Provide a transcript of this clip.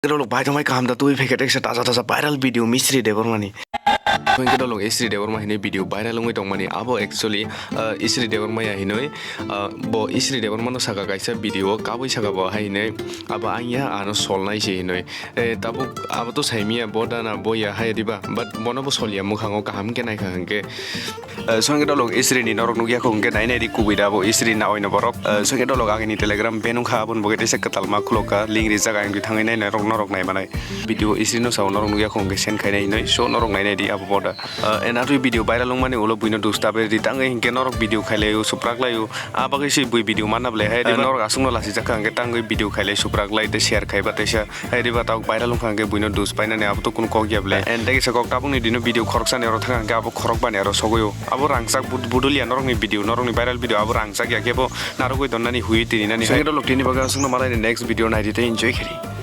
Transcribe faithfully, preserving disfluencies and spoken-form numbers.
Dolok bai tongmai kaham da twi phaikhe teksa taja taja viral video Isri Debbarmani. Twi dolok Isri Debbarma hinwi video viral wngwi tongmani abo actually, uh, Isri Debbarma ya hinwi, uh, bo Isri Debbarma no saka kaisa video o kabwi saka bo hai hinwi abo ang ya ano solnai se hinwi. Eh, tabuk abo to saimiya bo dana bo ya hai diba, but bono bo solya mukhango kaham khe naikha hwnkhe. Eh, songke dolok Isri ni norok nukya kho hwnkhe nai nai di kubui da bo Isri na oino borok. Eh, songke dolok agini Telegram be nungkha aboni bo khe tesa kwtal ma khulok ka link rijak ang di thangwi nai norok norok nai manai. Video Isri no sao norok nukya kho hwnkhe send khainai hinwi so norok nai nai di abo bo da. Eh, en atwi video viral wngmani ulo buino dus tabe ri tangwi hinkhe norok video khailai o suprak lai o. A bagwi se bui video manna ble hai, eh, diba norok aswk no lasi jakha hwnkhe tangwi video khailai suprak lai tei share khaiba teisa. Hai riba tabuk viral wngkha hwnkhe buino dus painani abo to kunu kok ya ble. And tei kisa kok tabukni dino video khoroksani oro thangkha hwnkhe abo khorokbani aro sogwi o. Abo rangchak bud-, budul ya norokni video, norokni viral video abo rangchak ya khe bo narwgwi tonnani hui tini nani hai. Songke dolok tini bagwi aswkno malaini next video naidi tei enjoy khaidi.